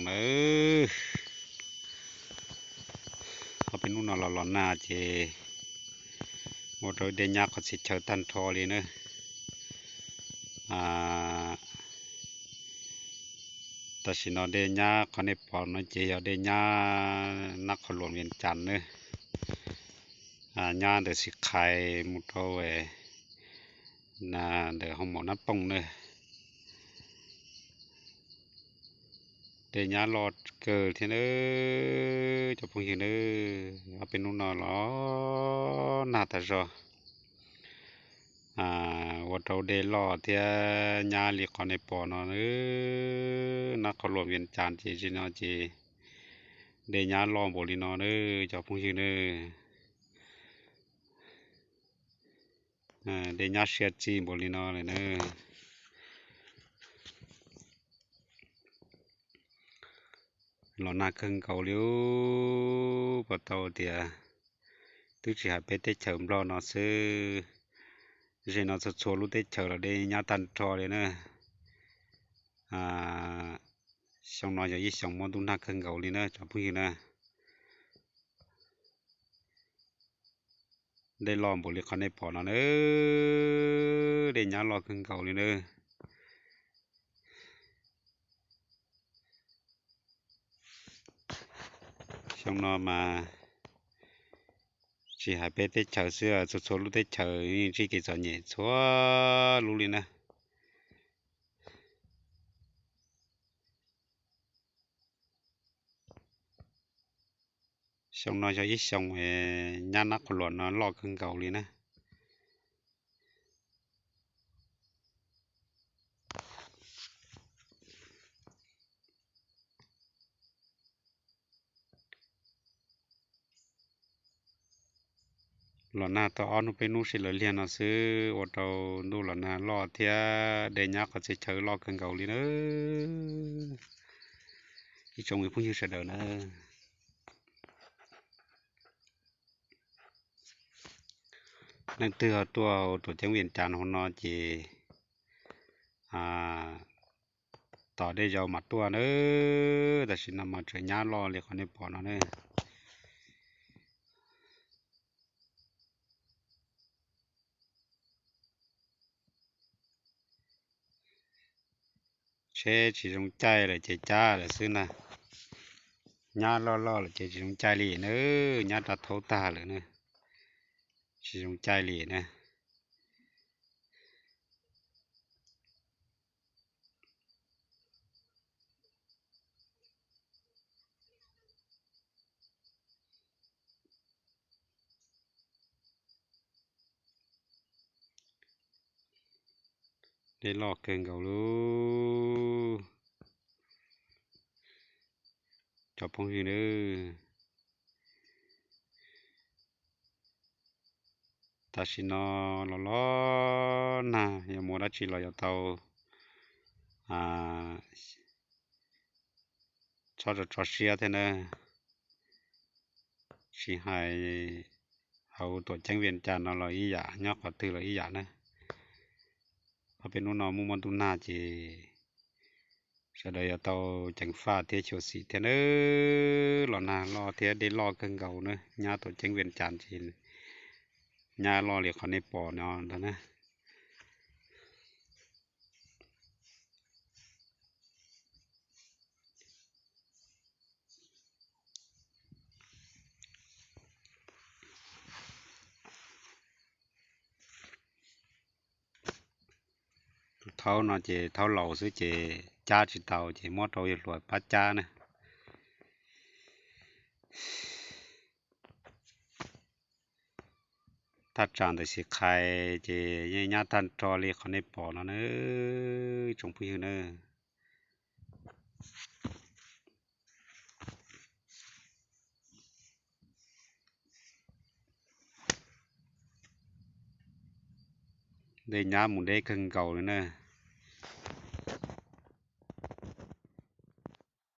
nawb. Ob peb hnub no los los nag ces ua rau dej nyab qhov txhia chaw tag nrho li na. Tam sim no dej nyab qhov nej pom no ces yog dej nyab Nab Qhov Luam Vias Cas na. Nyab ntawm Xis Khais mus rau ntawm Hoo Maum Nab Pooj na. Dej nyab loj kawg thiab nawb cov phooj ywg nawb. Ob peb hnub no los nag tas zog, ua rau dej loj thiab nyab li qhov nej pom no nawb. Nab Qhov Luam Vias Cas ces zim no ces dej nyab loj npaum li no nawb cov phooj ywg nawb. Dej nyab siab txij npaum li no lawm na. Los nag kawg nkaus li, puas tau tias twb tsis hais peb teb chaws Nplog no xwb, zim no txhua txhua lub teb chaws los dej nyab tag nrho li na. Xyoo no yog ib xyoo muaj ntuj nag kawg nkaus li na cov phooj ywg na. Dej loj npaum li qhov nej pom no na, dej nyab loj kawg nkaus li na. Xyoo no mas tsis hais peb teb chaws xwb, txhua txhua lub teb chaws yeej ntsib kev txom nyem txhua lub li na. Xyoo no yog ib xyoo nyab Nab Qhov Luam no loj kawg nkaus li na. Los nag tau ob hnub peb hnub sib law liag no xwb ua rau ntuj los nag loj thiab dej nyab qhov txhia chaw loj kawg nkaus li na. Ib tsoom phooj ywg sawv daws na, leej twg ho tuaj hauv tuam ceeb Vias Cas hauv no ces tos dej yau mam tuaj na. Tam sim no mas tseem nyab loj li qhov nej pom no na. Tsheb tsis zoo caij lawm ces cab lawm xwb na. Nyab loj loj lawm ces tsis zoo caij li na, nyab rau thaub tag lawm na, tsis zoo caij li na. Dej loj kawg nkaus li cov phooj ywg nawb. Tam sim no los los nag, yog muaj dab tsi los yuav tau txhob tso siab thiab na. Tsis hais hauv tuam ceeb Vias Cas no los ib yam, nyob qhov twg los ib yam na. Ob peb hnub no muaj muaj ntuj nag ces sawv daws yuav tau ceev faj thiab xyuam xim thiab nawb. Los nag loj thiab dej loj kawg nkaus na, nyab tuam ceeb Vias Cas ces nyab loj li qhov nej pom no ntag na. Tus thaub no ces thaub laus xwb ces cab tsis tau ces muab rau yawg hluas pab cab na. Thaj tsam ntawm Xis Khais ces yeej nyab tag nrho li qhov nej pom no na, ib tsoom phooj ywg na. Dej nyab mus deb kawg nkaus li na.